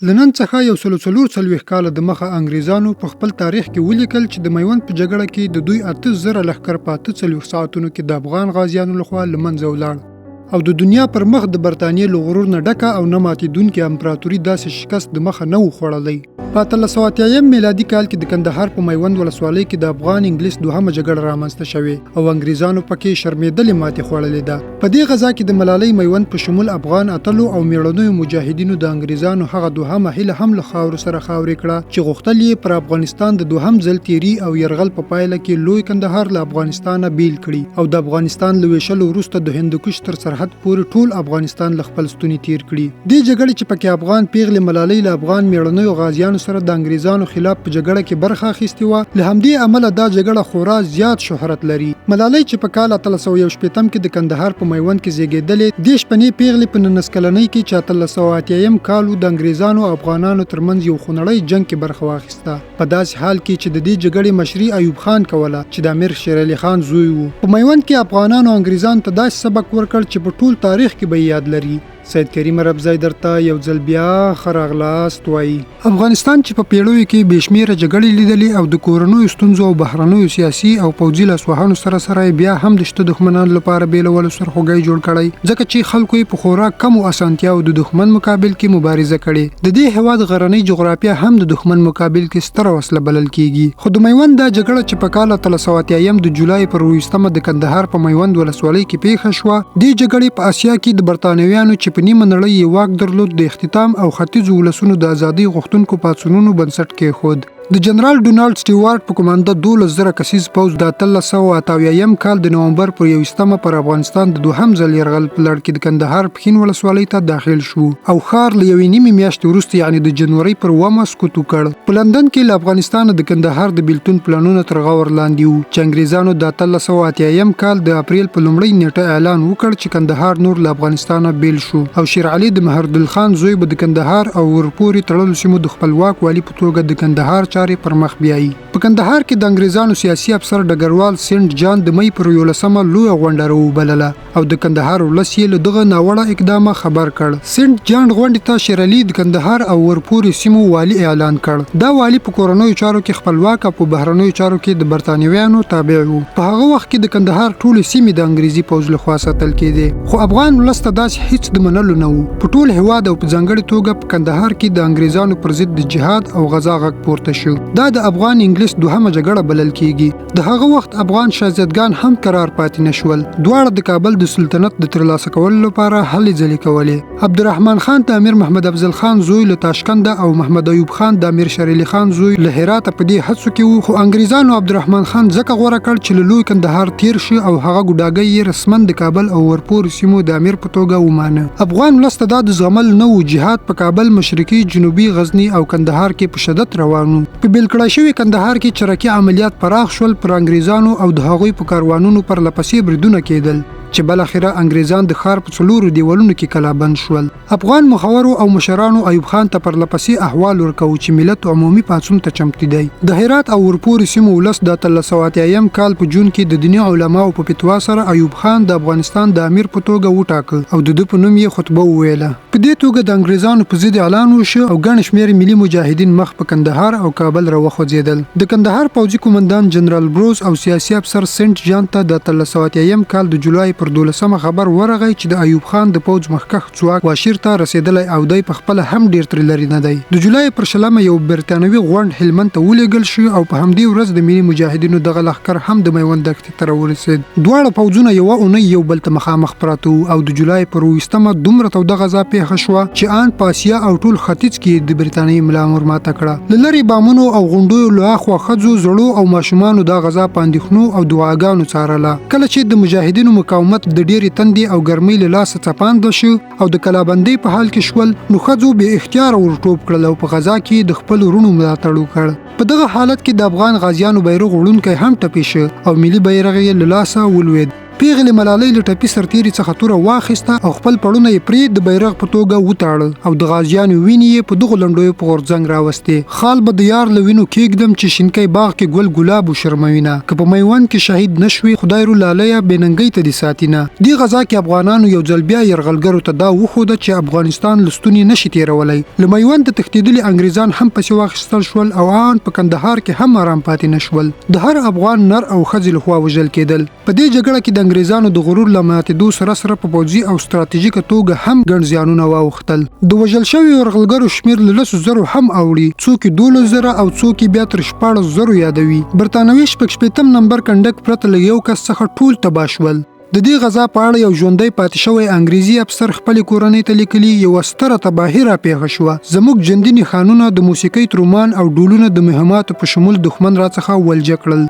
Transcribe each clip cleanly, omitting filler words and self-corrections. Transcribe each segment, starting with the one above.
له نن څخه یو سلو 44 کاله د مخه انګریزانو په خپل تاریخ کې ولیکل چې د میوند په جګړه کې د دوی 8000 لښکر په 48 ساعتونو کې د افغان غازیانو لخوا له منځه ولاړ او د دنیا پر مخ د برتانیې له غرور نه ډکه او نه ماتېدونکې امپراتوري داسې شکست د مخه نه و خوړلی. په 1880 میلادي کال کې د کندهار په میوند ولسوالۍ کې د افغان انګلیس دوهمه جګړه رامنځته شوې او انګریزانو پکې شرمېدلې ماتې خوړلې ده. په دې غزا کې د ملالۍ میوند په شمول افغان اتلو او میړنیو مجاهدینو د انګریزانو هغه دوهمه هیله هم له خاورو سره خاورې کړه چې غوښتل یې پر افغانستان د دوهم ځل تیري او یرغل په پایله کې لوی کندهار له افغانستانه بیل کړي او د افغانستان له ویشلو وروسته د هندوکش تر سرحد پورې ټول افغانستان له خپل ستوني تیر کړي. دې جګړې چې پکې افغان پیغلې ملالۍ له افغان میړنیو غازیانو سره د انګریزانو خلاف په جګړه کې برخه اخیستې وه، له همدې امله دا جګړه خورا زیات شهرت لري. ملالۍ چې په کال 1861 کې د کندهار په میوند کې زیږیدلې، دې شپنې پیغلې په 19 کلنۍ کې چې 1880 کال و د انګریزانو او افغانانو ترمنځ یو خونړی جنګ کې برخه واخیسته. په داسې حال کې چې د دې جګړې مشري ایوب خان کوله چې د امیر شیرعلي خان زوی و. په میوند کې افغانانو انګریزانو ته داسې سبق ورکړ چې په ټول تاریخ کې به یې یاد لري. سید کریم عربزی درته یو ځل بیا ښه راغلاست وایي. افغانستان چې په پیړیو کې بې شمیره جګړې لیدلې او د کورنیو ستونزو او بهرنیو سیاسي او پوځي لاسوهنو سره سره یې بیا هم د شته دښمنانو لپاره بیلولو سرخوږی جوړ کړی، ځکه چې خلکو یې په خورا کمو اسانتیاوو د دښمن مقابل کې مبارزه کړې. د دې هیواد غرنۍ جغرافیه هم د دښمن مقابل کې ستره وسله بلل کیږي. خو د میوند دا جګړه چې په کال 1880 د جولای پر 22مه د کندهار په میوند ولسوالۍ کې پیښه شوه، دې جګړې په اسیا کې د برتانویانو چې په نیمه نړۍ یې واک درلود د اختتام او ختیځو ولسونو د ازادۍ غوښتونکو پاڅونونو بنسټ کېښود. د جنرال ډونالډ سټیوارټ په قومانده 12,000 کسیز پوځ د 1878 کال د نومبر پر 21مه پر افغانستان د دوهم ځل یرغل په لړ کې د کندهار پښین ولسوالۍ ته داخل شو او ښار له یوې نیمې میاشتې وروسته یعنې د جنورۍ پر 7مه سقوط وکړ. په لندن کې له افغانستانه د کندهار د بیلتون پلانونه تر غور لاندې وو چې انګریزانو د 1880 کال د اپریل په لومړۍ نیټه اعلان وکړ چې کندهار نور له افغانستانه بیل شو او شیرعلي د مهردل خان زوی به د کندهار او ورپورې تړلو سیمو د خپلواک والي په توګه د کندهار چارې پر مخ بیایي. په کندهار کې د انګریزانو سیاسي افسر ډګروال سینټ جان د مۍ پر 11مه لویه غونډه راوبلله او د کندهار ولس یې له دغه ناوړه اقدامه خبر کړ. سینټ جان غونډې ته شیرعلي د کندهار او ورپورې سیمو والي اعلان کړ. دا والي په کورنیو چارو کې خپلواک او په بهرنیو چارو کې د برتانویانو تابع و. په هغه وخت کې د کندهار ټولې سیمې د انګریزي پوځ لخوا ساتل کېدې. خو افغان ولس ته داسې هیڅ د منلو نه و. په ټول هیواد او په ځانګړې توګه په کندهار کې د انګریزانو پر ضد د جهاد او غزا غږ پورته شو. دا د افغان انګلیس دوهمه جګړه بلل کیږي. د هغه وخت افغان شهزادګان هم کرار پاتې نه شول. دواړه د کابل د سلطنت د ترلاسه کولو لپاره هلې ځلې کولې. عبدالرحمن خان د امیر محمد افضل خان زوی له تاشکنده او محمد ایوب خان د امیر شیرعلي خان زوی له هراته په دې هڅو کې وو، خو انګریزانو عبدالرحمن خان ځکه غوره کړ چې له لوی کندهار تیر شي او هغه ګوډاګی یې رسما د کابل او ورپورې سیمو د امیر په توګه ومانه. افغان ولس ته دا د زغمل نه وو، جهاد په کابل، مشرقي، جنوبي، غزني او کندهار کې په شدت روان وو. په بېل کړای شوي کندهار کې چرکي عملیات پراخ شول، پر انګرېزانو او د هغوی په کاروانونو پرلپسې بریدونه کېدل چې بالاخره انګرېزان د ښار په څلورو دېوالونو کې کلابند شول. افغان مخورو او مشرانو ایوب خان ته پرلپسې احوال ورکاوه چې ملت عمومي پاڅون ته چمتو دی. د هرات او ورپورې سیمو ولس د 1880 کال په جون کې د دیني علماوو په فتوا سره ایوب خان د افغانستان د امیر په توګه وټاکه او د ده په نوم یې خطبه وویله. په دې توګه د انګریزانو په ضد اعلان وشو او ګڼ شمېر ملي مجاهدین مخ په کندهار او کابل راوخوځېدل. د کندهار پوځي قومندان جنرال بروز او سیاسي افسر سینټ جان ته د 1880 کال د جولای پر 12مه خبر ورغی چې د ایوب خان د پوځ مخکښ ځواک واشیر ته رسېدلی او دی په خپله هم ډېر ترې لرې نه دی. د جولای پر 20مه یو برتانوي غونډ هلمند ته ولېږل شو او په همدې ورځ د ملي مجاهدینو دغه لښکر هم د میوند دښتې ته راورسېد. دواړه پوځونه یوه اونۍ یو بل ته مخامخ پراته وو او د جولای پر 27مه دومره توده غزا پېښه شوه چې آن په اسیا او ټول ختیځ کې یې د برتانیې ملا ورماته کړه. له لرې بامونو او غونډیو له اخوا ښځو، زړو او ماشومانو دا غزا په اندېښنو او دعاګانو څارله. کله چې د مجاهدینو مقاومت د ډېرې تندې او ګرمۍ له لاسه څپانده شو او د کلابندۍ په حال کې شول، نو ښځو بې اختیاره ورټوپ کړل او په غزا کې یې د خپلو وروڼو ملاتړ وکړ. په دغه حالت کې د افغان غازیانو بیرغ وړونکی هم ټپي شو او ملي بیرغ یې له لاسه ولوېد. پېغلې ملالۍ له ټپي سرتېري څخه توره واخیسته او خپل پړونه یې پرې د بیرغ په توګه وتاړه او د غازیانو وینې یې په دغو لنډیو په غورځنګ راوستې. خال به د یار له وینو کېږدم چې شینکی باغ کې ګل ګلاب وشرموینه که په میوند کې شهید نه شوې خدای رو لالیه بې ننګۍ ته دې ساتینه. دې غزا کې افغانانو یو ځل بیا یرغلګرو ته دا وښوده چې افغانستان له ستوني نه شي تېرولی. له میونده تښتېدلي انګرېزان هم پسې واخیستل شول او آن په کندهار کې هم ارام پاتې نه شول. د هر افغان نر او ښځې له خوا وژل کېدل. په دې جګړه کې د انګرېزانو د غرور له ماتېدو سره سره په پوځي او ستراتیژیکه توګه هم ګڼ زیانونه واوښتل. د وژل شویو یرغلګرو شمېر له لسو زرو هم اوړي، څوک یې 12 زره او څوک یې بیا تر 16 زرو یادوي. برتانوي شپږ شپېتم نمبر کنډک پرته له یو کس څخه ټول تباه شول. د دې غزا په اړه یو ژوندی پاتې شوی انګریزي افسر خپلې کورنۍ ته لیکلي: یوه ستره تباهي راپېښه شوه. زموږ جندي نښانونه، د موسیقۍ ترومان او ډولونه د مهماتو په شمول دښمن راڅخه ولجه کړل.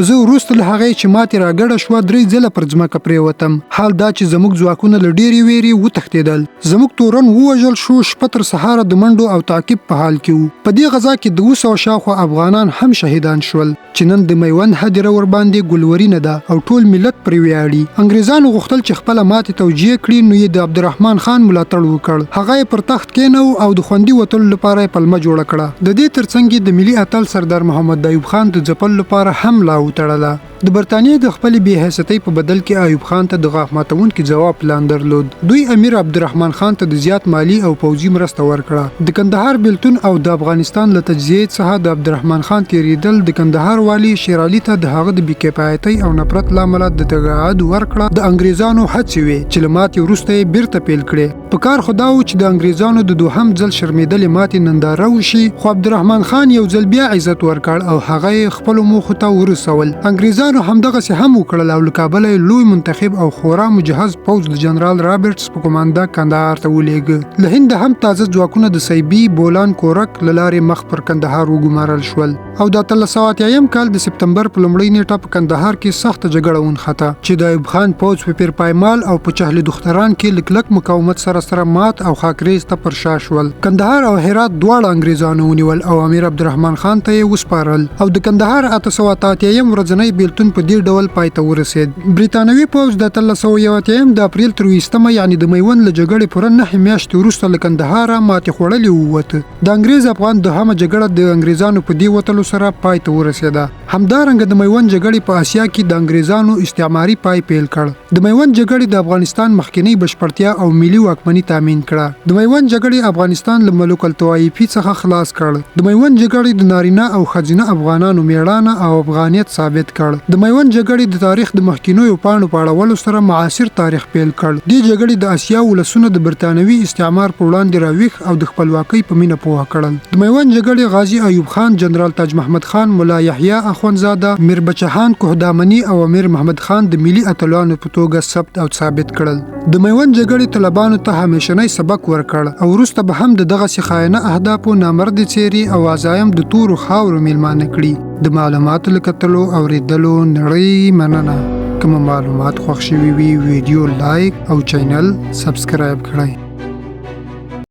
زه وروسته له هغې چې ماتې راګډه شوه درې ځله پر ځمکه پرېوتم، حال دا چې زموږ ځواکونه له ډېرې وېرې وتښتېدل. زموږ تورن ووژل شو، شپه تر سهاره د منډو او تعقیب په حال کې وو. په دې غزا کې د 700 شاوخوا افغانان هم شهیدان شول چې نن د میوند هدیره ورباندې ګلورینه ده او ټول ملت پرې ویاړي. انګریزانو غوښتل چې خپله ماتې توجیه کړي، نو یې د عبدالرحمن خان ملاتړ وکړ، هغه یې پر تخت کېناوه او د خوندي وتلو لپاره یې پلمه جوړه کړه. د دې ترڅنګ یې د ملي اتل سردار محمد ایوب خان د ځپلو لپاره هم ملا وتړله. د برتانیې د خپلې بې حیثیتۍ په بدل کې ایوب خان ته د غاښ ماتوونکي ځواب پلان درلود. دوی امیر عبدالرحمن خان ته د زیات مالي او پوځي مرسته ورکړه. د کندهار بېلتون او د افغانستان له تجزیې څخه د عبدالرحمن خان تېرېدل، د کندهار والي شېرعلي ته د هغه د بې کفایتۍ او نفرت له امله د تقاعد ورکړه د انګرېزانو هڅې وې چې له ماتې وروسته یې بېرته پیل کړې. په کار خو دا و چې د انګرېزانو د دوهم ځل شرمېدلې ماتې ننداره وشي، خو عبدالرحمن خان یو ځل بیا عزت ورکړ او هغه یې خپلو موخو ته ورسول. انګرېزانو همدغسې هم وکړل او له کابله یې لوی منتخب او خورا مجهز پوځ د جنرال رابرټس په قومانده کندهار ته ولېږه. له هنده هم تازه ځواکونه د سیبي، بولان، کورک له لارې مخ پر کندهار وګمارل شول. او د 1880 کال د سپتمبر په لومړۍ نېټه په کندهار کې سخته جګړه ونښته چې د ایوب خان پوځ په پیر پایمال او په چهل دختران کې له کلک مقاومت سره سره مات او خاکریز ته پر شا شول. کندهار او هرات دواړه انګریزانو ونیول او امیر عبدالرحمن خان ته یې وسپارل او د کندهار 888 ورځنی بیلتون په دې ډول پای ته ورسید. بریتانوي پوځ د 1881 د اپریل تر 20مه، یعنې د میوند له جګړې پوره 9 میاشتې وروسته، له کندهاره ماتې خوړلې ووت. د انګریز افغان دوهمه جګړه د انګریزانو په دې وتلو سره پای ته ورسېده. همدارنګه د میوند جګړې په اسیا کې د انګریزانو استعماري پای پیل کړ. د میوند جګړې د افغانستان مخکنۍ بشپړتیا او ملي واکمني تامین کړه. د میوند جګړې افغانستان له ملوک الطوایفي څخه خلاص کړ. د میوند جګړې د نارینه او ښځینه افغانانو میړانه او افغانیت ثابت کړ. د میوند جګړې د تاریخ د مخکنیو پاڼو په اړولو سره معاصر تاریخ پیل کړ. دې جګړې د اسیا ولسونه د برتانوي استعمار په وړاندې راویښ او د خپلواکۍ په مینه پوه کړل. د میوند جګړې غازي ایوب خان، جنرال تاج محمد خان، ملا یحیی اخوندزاده، میربچه خان کوهدامني او امیر محمد خان د ملي اتلانو په توګه ثبت او ثابت کړل. د میوند جګړې طالبانو ته همیشنی سبق ورکړ او وروسته به هم د دغسې خاینه اهدافو نامردې څېرې او عزایم د تورو خاورو میلمانه کړي. د معلوماتو له کتلو اورېدلو نړۍ مننه. که مو معلومات خوښ شوي وي، ویډیو لایک او چینل سبسکرایب کړئ.